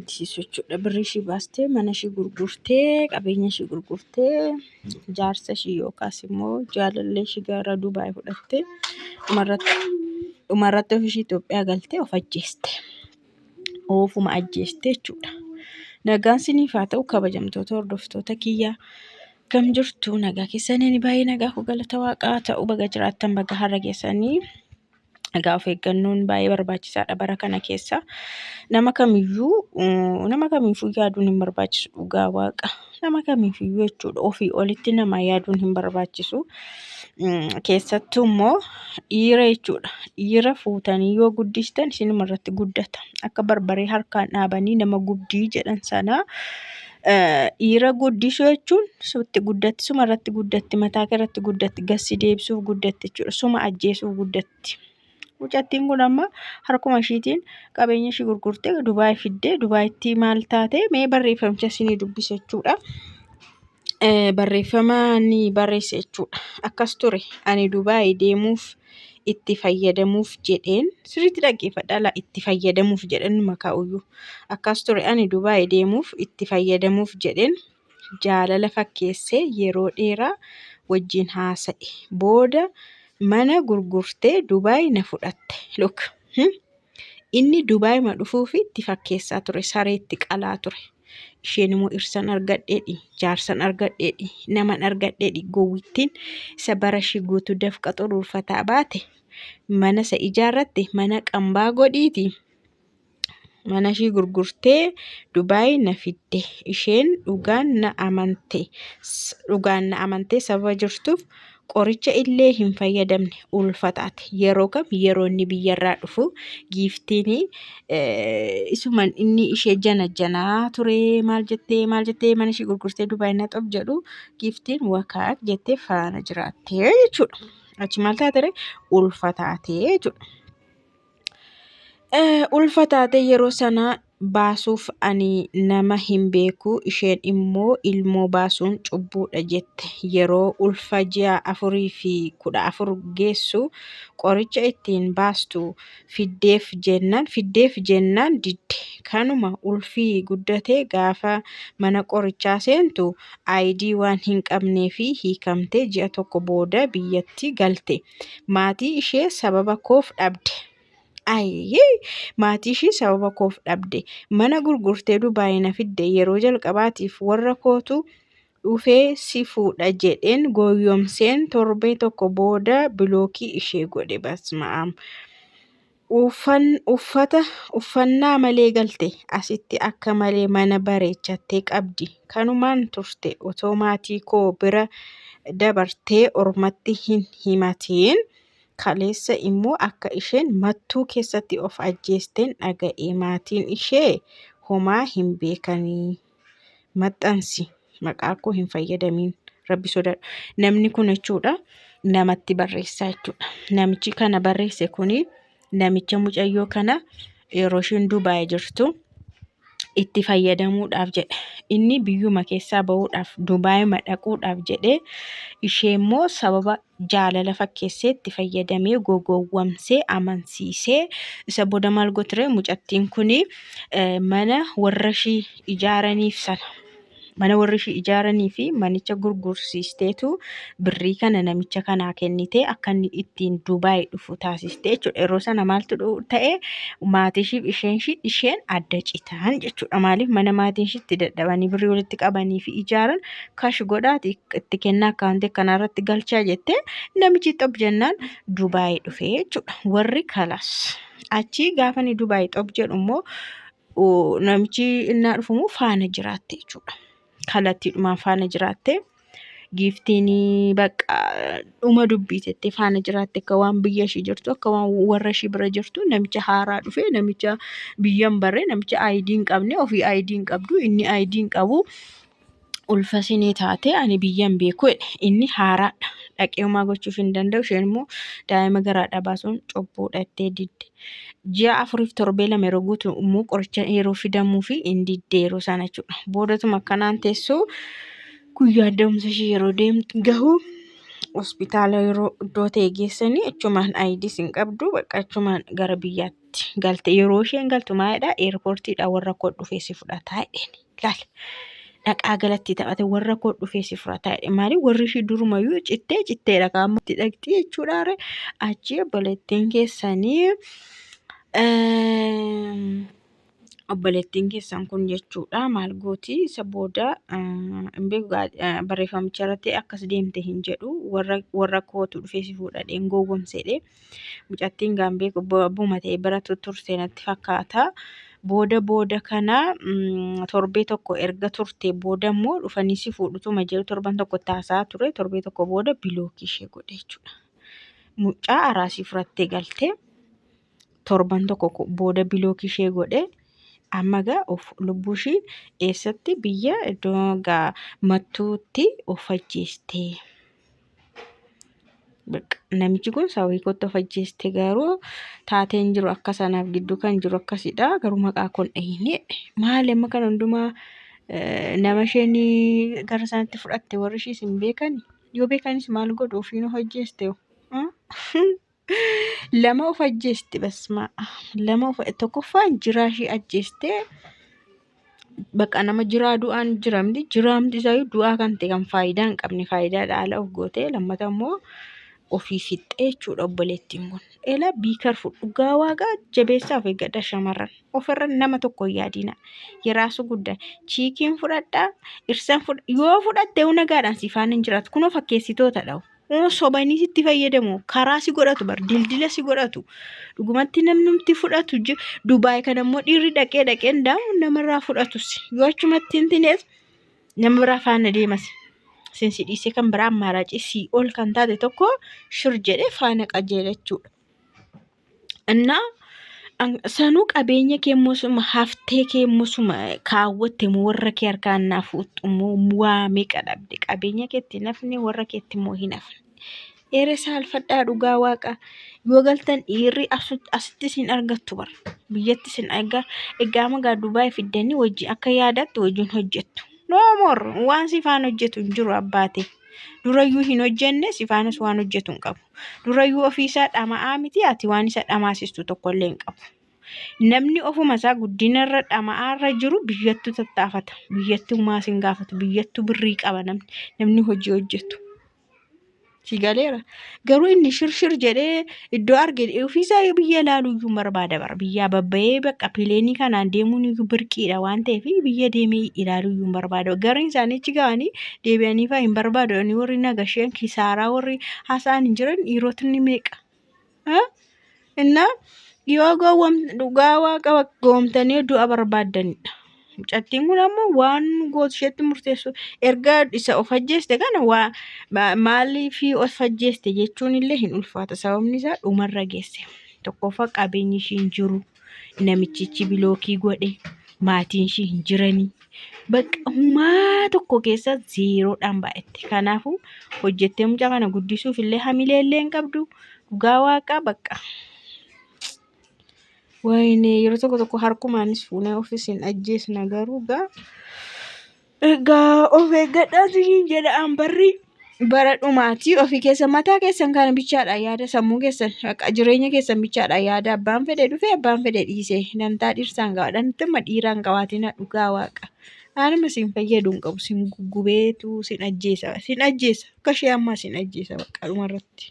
gaddisiisu jechuudha. Birrii ishii baastee mana ishii gurgurtee qabeenya ishii gurgurtee jaarsa ishii yookaas immoo jaalallee ishii gara Dubaay fudhattee dhumarratti ofii ishii Itoophiyaa galtee of ajjeeste. Ofuma ajjeeste jechuudha. Nagaan siniif haa ta'u kabajamtoota hordoftoota kiyyaa. Akkam jirtu nagaa keessanii ani baay'ee nagaa koo galata waaqaa ta'u baga jiraattan baga har'a geessanii. Egaa of eeggannoon baay'ee barbaachisaadha bara kana keessa. Nama kamiyyuu nama kamiifuu yaaduun hin barbaachisu dhugaa waaqa. Nama kamiifiyyuu jechuudha ofii olitti nama yaaduun hin barbaachisu. Keessattuu immoo dhiira jechuudha. Dhiira fuutanii yoo guddistan isinuma irratti guddata. Akka barbaree harkaan dhaabanii nama gubdii jedhan sana dhiira guddisuu jechuun sitti guddatti suma irratti guddatti mataa kee irratti guddatti gassi deebisuuf guddatti jechuudha. Suma ajjeesuuf guddatti. Mucattiin kun amma harkuma ishiitiin qabeenya ishii gurgurtee Dubaay fiddee Dubaayitti maal taate mee barreeffamicha isinii dubbisa jechuudha. Barreeffama ni barreesse jechuudha. Akkas ture ani Dubaay deemuuf itti fayyadamuuf jedheen sirriitti dhaggeeffadhaa laa itti fayyadamuuf jedhan makaa'uyyuu. Akkas ture ani Dubaay deemuuf itti fayyadamuuf jedheen jaalala fakkeessee yeroo dheeraa wajjin haasa'e. Booda mana gurgurtee Dubaay na fudhatte. Look. Inni Dubaay ma dhufuufi itti fakkeessaa ture sareetti qalaa ture. Isheen immoo dhirsan argadheedhi, jaarsan argadheedhi, naman argadheedhi gowwittiin isa bara ishii guutuu dafqa xuruurfataa baate mana isa ijaarratte mana qambaa godhiiti. Mana ishii gurgurtee Dubaay na fidde. Isheen dhugaan na amante. Dhugaan na amantee sababa jirtuuf qoricha illee hin fayyadamne ulfa taate. Yeroo kam yeroo inni biyyarraa dhufu giiftiin isuman inni ishee jana janaa ture maal jettee maal jettee mana ishii gurgurtee Dubaay na xob jedhu giiftiin wakaak jettee faana jiraattee jechuudha. Achi maal taate ree? Ulfa taatee jechuudha. Ulfa taatee yeroo sana baasuuf ani nama hin beeku isheen immoo ilmoo baasuun cubbuudha jette. Yeroo ulfa ji'a 4 fi 14 geessu qoricha ittiin baastu fiddeef jennaan fiddeef jennaan didde. Kanuma ulfi guddatee gaafa mana qorichaa seentu ID waan hin qabneefi hiikamtee ji'a tokko booda biyyatti galte. Maatii ishee sababa koof dhabde. Ayyee! Maatii ishii sababa koof dhabde. Mana gurgurtee Dubaay na fidde. Yeroo jalqabaatiif warra kootu dhufee si fuudha jedheen goyyomseen torbee tokko booda bilookii ishee godhe. Basma'aam. Uffata uffannaa malee galte. Asitti akka malee mana bareechattee qabdi. Kanumaan turte otoo maatii koo bira dabartee ormatti hin himatiin. Kaleessa immoo akka isheen Mattuu keessatti of ajjeesten dhaga'e. Maatiin ishee homaa hin beekanii. Maxxansi maqaa koo hin fayyadamiin. Rabbi sodaadhu. Namni kun jechuudha namatti barreessaa jechuudha. Namichi kana barreesse kuni namicha mucayyoo kana yeroo isheen Dubaay jirtu itti fayyadamuudhaaf jedhe. Inni biyyuma keessaa bahuudhaaf Dubaayima dhaquudhaaf jedhee ishee immoo sababa jaalala fakkeessee itti fayyadamee gogowwamsee amansiisee isa booda maal gootire mucattiin kuni mana warra ishii ijaaraniif sana mana warri ishii ijaaranii fi manicha gurgursiisteetu birrii kana namicha kanaa kennitee akka inni ittiin Dubaay dhufu taasiste jechuudha. Yeroo sana maaltu ta'e maatii ishiif isheen ishii isheen adda citaan jechuudha. Maaliif mana maatiin ishii itti dadhabanii birrii walitti qabanii fi ijaaran kash godhaati itti kennaa akkaawuntii akkanaa irratti galchaa jettee namichi xob jennaan Dubaay dhufe jechuudha. Warri kalas achii gaafa inni Dubaay xob jedhu immoo namichi innaa dhufu immoo faana jiraatte jechuudha. Kallattiidhumaan faana jiraatte. Giiftiin bakka dhuma dubbii jettee faana jiraatte akka waan biyya ishii jirtu akka waan warra ishii bira jirtu namicha haaraa dhufe namicha biyya hin barre namicha ID hin qabne ofii ID hin qabdu inni ID hin qabu ulfa sinii taate ani biyya hin beeku jedhe inni haaraadha dhaqee homaa gochuuf hin danda'u isheen immoo daa'ima garaadhaa baasuun cubbuudha jettee didde ji'a afuriif torbee lama yeroo guutu immoo qoricha yeroo fidamuu fi hin didde yeroo sana jechuudha boodatuma akkanaan teessoo guyyaa da'umsa ishee yeroo deemtu gahu Hospitaala yeroo iddoo ta'e geessanii achumaan aayidis hin qabdu bakka achumaan gara biyyaatti galte. Yeroo isheen galtu maalidha eerpoortiidha warra koo dhufee si fudhataa jedheen. Laal dhaqaa galatti taphate warra koo dhufee si fudhataa jedhe. Maali warri ishii durumayyuu cittee citteedha qaama itti dhaqxi jechuudha. Achi obboleettiin keessanii obboleettiin keessan kun jechuudha maal gooti isa booda hin beeku barreeffamicha irratti akkas deemte hin jedhu warra kootu dhufee si fuudhadheen gowwomsedhe. Mucattiin gaan beeku abbuma ta'e bira turte natti fakkaata. Booda booda kana torbee tokko erga turte booda immoo dhufanii si fuudhutuma jedhu torban tokko taasaa ture torbee tokko booda bilookii ishee godhe jechuudha. Mucaa araasii fudhattee galtee torban tokko booda bilookii ishee godhe. Amma gaa of lubbuu ishii eessatti biyya iddoo gaa mattuutti of ajjeeste. Bakka namichi kun sababii kootti of ajjeeste garuu taateen jiru akka sanaaf gidduu kan jiru akkasidha. Garuu maqaa koon dhahine maali amma kana hundumaa nama isheen gara sanatti fudhatte warri ishiis hin beekani. Yoo beekanis maal godhu ofiin of ajjeeste. Lama of ajjeeste basmaa lama of tokkoffaan jiraa ishee ajjeeste bakka nama jiraa du'aan jiramti jiraamti isaayyuu du'aa kan ta'e kan faayidaa hin qabne faayidaa dhaala of gootee lammata immoo ofii fixxee jechuudha obboleettiin kun. Elaa biikar dhugaa waaqaa jabeessaa of eeggadha shamarran ofirra nama tokko hin yaadina yeraasu guddaa chiikiin fudhadhaa irsan fudha yoo fudhatte nagaadhaan si faana hin jiraatu kunoo fakkeessitoota dha'u. Sobanii sitti fayyadamu karaa si godhatu bar dildila si godhatu dhugumatti namnumti fudhatu Dubaay kana immoo dhiirri dhaqee dhaqee ndaamu namarraa fudhatus yoo achumatti hin tinees nama biraa faana deemas sinsi dhiisee kan biraa ammaaraacii sii ol kan taate tokko shir jedhee faana qajeela jechuudha. Innaa sanuu qabeenya kee immoo suma haftee kee immoo suma kaawwatte immoo warra kee harkaan naa fuuttu immoo waa meeqa dhabde qabeenya keetti hin hafne warra keetti immoo hin hafne. Ere saalfadhaa dhugaa waaqa yoo galtan dhiirri asitti isin argattu bara biyyatti isin egaa egaa magaa Dubaay fiddanii wajjin akka yaadaatti wajjin hojjettu. No more waan si faana hojjetu hin jiru abbaate. Durayyuu hin hojjenne si faanas waan hojjetu hin qabu. Durayyuu ofiisaa dhama'aa miti ati waan isa dhamaasistu tokkollee hin qabu. Namni ofuma isaa guddinarra dhama'aarra jiru biyyattu tattaafata. Biyyattu maas hin gaafatu. Biyyattu birrii qaba namni namni hojii hojjetu. Si galeera. Garuu inni shirshir jedhee iddoo arge ofiisaa biyya ilaaluu iyyuu hin barbaada bara. Biyyaa babba'ee bakka pileenii kanaan deemuun iyyuu birqiidha waan ta'eef biyya deemee ilaaluu iyyuu hin barbaada. Gariin isaanii achi ga'anii deebi'anii fa'aa hin barbaadu. Inni warri nagasheen kisaaraa warri haasa'an hin jiran dhiirotni meeqa? Innaa yoo gowwam dhugaa waaqa gowwomtanii du'a barbaaddanidha. Mucattiin kun ammoo waan gootu isheetti murteessu erga isa of ajjeeste kana waa maaliif of ajjeeste jechuun illee hin ulfaata. Sababni isaa dhumarra geesse. Tokkoffaa qabeenyi ishii hin jiru. Namichichi bilookii godhe. Maatiin ishii hin jiranii. Bakka humaa tokko keessa zeeroodhaan baay'atte. Kanaafuu hojjettee mucaa kana guddisuuf illee hamilee illee hin qabdu. Dhugaa waaqaa bakka. Wayinee yeroo tokko tokko harkumaanis fuunee ofis hin ajjeesna garuu gaa egaa of eeggadhaa isiniin jedha an barri bara dhumaatii ofii keessa mataa keessan kana bichaadha yaada sammuu keessan haqa jireenya keessan bichaadha yaada abbaan fedhe dhufe abbaan fedhe dhiise dantaa dhirsaan qaba dantuma dhiiraan qabaatina dhugaa waaqa anuma sin fayyadu hin qabu sin guggubeetu sin ajjeesa sin ajjeesa akka ishee ammaa sin ajjeesa bakka dhumarratti.